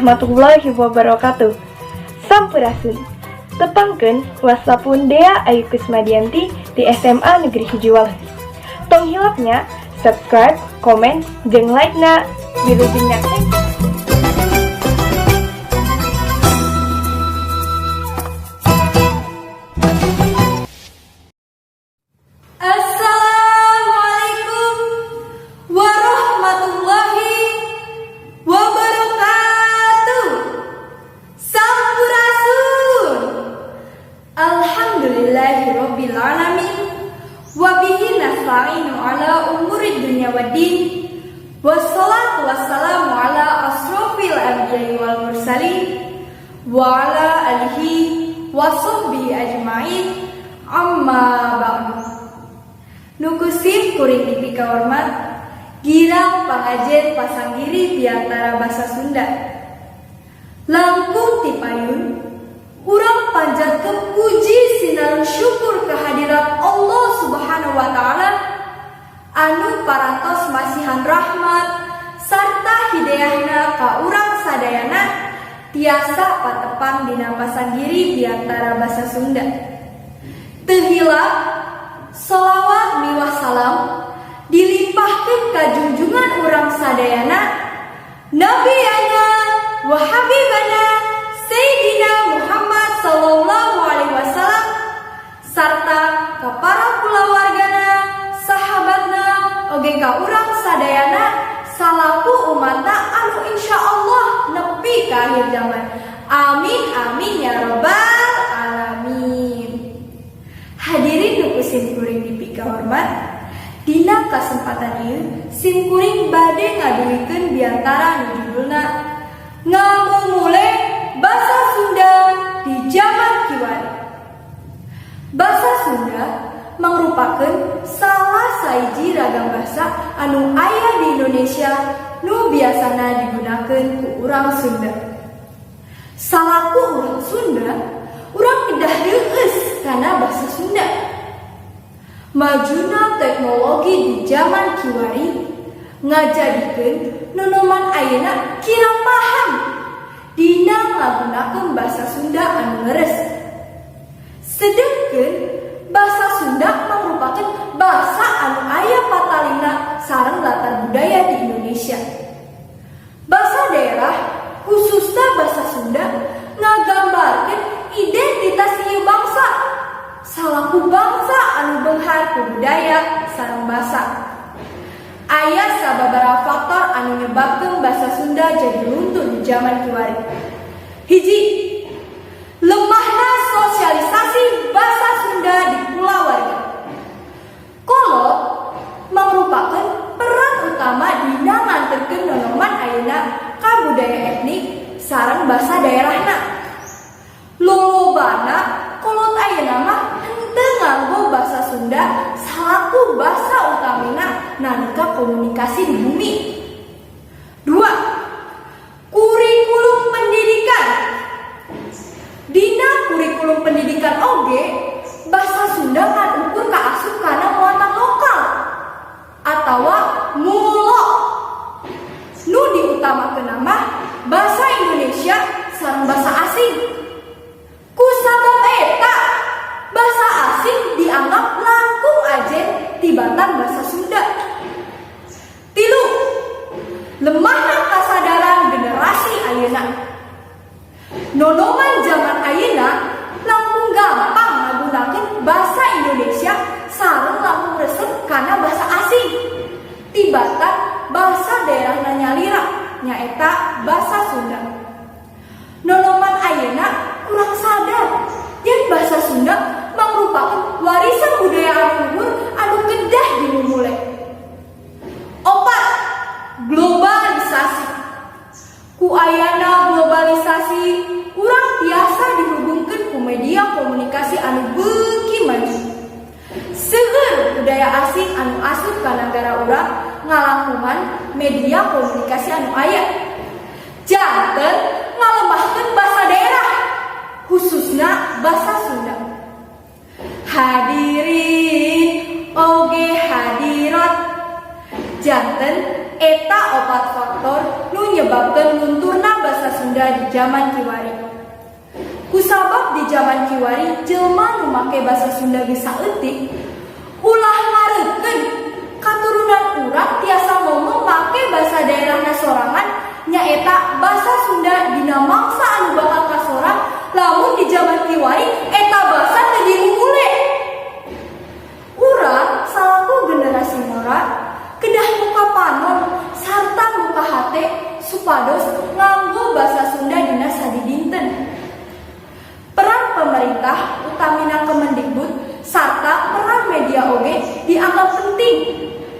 Warahmatullahi wabarakatuh. Sampurasun. Tepangkeun, wasta pun Dea Ayu Kusmadianti di SMA Negeri 1 Waleh. Tong hilap nya, subscribe, komen, jeung like na. Wilujeng nyaksikan. Assalamualaikum warahmatullahi wabarakatuh. Sampurasun. Alhamdulillahirabbil alamin. Wabihi nasta'inu ala umurid dunya waddin. Wassalatu wassalamu ala asrofil anbiya'i wal mursalin wa ala alihi wa sahbihi ajma'in, amma ba'du. Nu ku sim kuring dipikahormat Girang Pangajen Pasanggiri Biantara Basa Sunda. Langkung ti payun, urang panjatkeun puji sinareng syukur kehadirat Allah Subhanahu wa Ta'ala anu parantos masihan rahmat sarta hidayahna ka urang sadayana tiasa patepang dina Pasanggiri Biantara Basa Sunda. Teu hilap solawat miwah salam dilimpahkeun ka junjungan urang sadayana, Nabiyana wa Habibana Sayyidina Muhammad sallallahu alaihi wasallam, sarta ka para kulawargana, sahabatna, oge ka urang sadayana salaku umatna anu insya Allah nepi ka akhir zaman. Amin amin ya robbal alamin. Hadirin nu ku sim kuring dipikahormat, dina kasempatan ieu sim kuring bade ngadugikeun biantara nu judulna Ngamumule Basa Sunda di Zaman Kiwari. Basa Sunda mangrupakeun salah sahiji ragam basa anu aya di Indonesia nu biasana digunakeun ku urang Sunda. Salaku urang Sunda, urang kedah reueus kana basa Sunda. Majuna teknologi di zaman kiwari ngajadikeun nonoman ayeuna kirang paham dina ngagunakeun basa Sunda anu leres. Sedengkeun basa Sunda mangrupakeun basa anu aya patalina sareng latar budaya di Indonesia. Basa daerah, khususna basa Sunda, ngagambarkeun identitas ieu bangsa salaku bangsa anu beunghar ku budaya sareng basa. Aya sababaraha faktor anu nyebabkeun basa Sunda jadi luntur di zaman kiwari. Hiji, lemahna sosialisasi basa Sunda di kulawarga. Kolot mangrupakeun peran utama dina nganterkeun nonoman ayeuna ka budaya etnik sareng basa daerahna. Lolobana kolot ayeuna mah henteu nganggo basa Sunda salaku basa utamina nalika komunikasi di bumi. Dua, kurikulum pendidikan. Dina kurikulum pendidikan oge bahasa Sunda ngan ukur kaasup kana muatan lokal atawa mulok. Nu diutamakeun mah bahasa Indonesia sareng bahasa asing. Ku sabab eta, bahasa asing dianggap langkung ajen tibatan bahasa Sunda. Tilu, lemahna kasadaran generasi ayeuna. Nonoman zaman ayeuna langkung gampang ngagunakeun bahasa Indonesia sareng langkung resep kana bahasa asing tibatan bahasa daerahna nyalira, nyaeta bahasa Sunda. Nonoman ayeuna kurang sadar yen bahasa Sunda mangrupakeun warisan budaya anu luhur anu kedah dimumule. Opat, globalisasi. Ku ayana globalisasi, urang tiasa dihubungkeun ku media komunikasi anu beuki maju. Seueur budaya asing anu asup ka nagara urang ngalangkungan media komunikasi anu aya. Janten ngalemahkeun basa daerah, khususna basa Sunda. Hadirin oge hadirat, janten eta opat faktor nu nyebabkeun lunturna bahasa Sunda. Sunda di zaman kiwari. Kusabab di zaman kiwari jelma nu make basa Sunda geus saeutik, ulah ngarepkeun katurunan urang tiasa ngomong make basa daerahna sorangan, nyaeta basa Sunda dina mangsa anu bakal kasorang lamun di zaman kiwari eta basa teu dimumule. Urang salaku generasi ngora kedah muka panon sarta muka hate supados nganggo basa Sunda dina sadidinten. Peran pemerintah, utamina Kemendikbud, sarta peran media oge dianggap penting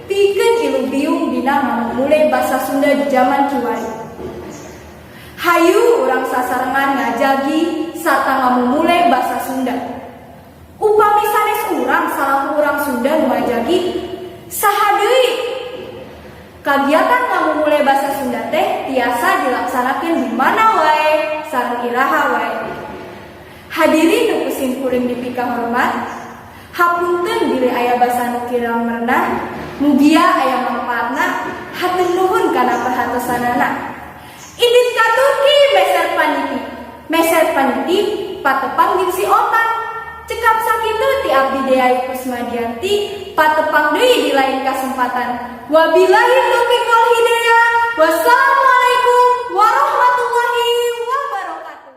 pikeun ilubiung dina ngamumule basa Sunda di zaman kiwari. Hayu urang sasarengan ngajagi sarta ngamumule basa Sunda. Upami sanes urang salaku urang Sunda nu ngajagi, saha deui? Kagiatan ngamumule basa Sunda teh tiasa dilaksanakeun di mana wae sareng iraha wae. Hadirin nu ku simkuring dipikahormat, hapunten bilih aya basa nu kirang merenah, mugia aya mangpaatna, hatur nuhun kana perhatosanana. Indit ka Turki meser paniti, meser paniti patepang jeung si Otan. Cekap sakitu ti abdi, Dea Kusmadianti, patepang deui di lain kesempatan. Wabillahi taufiq wal hidayah. Wassalamualaikum.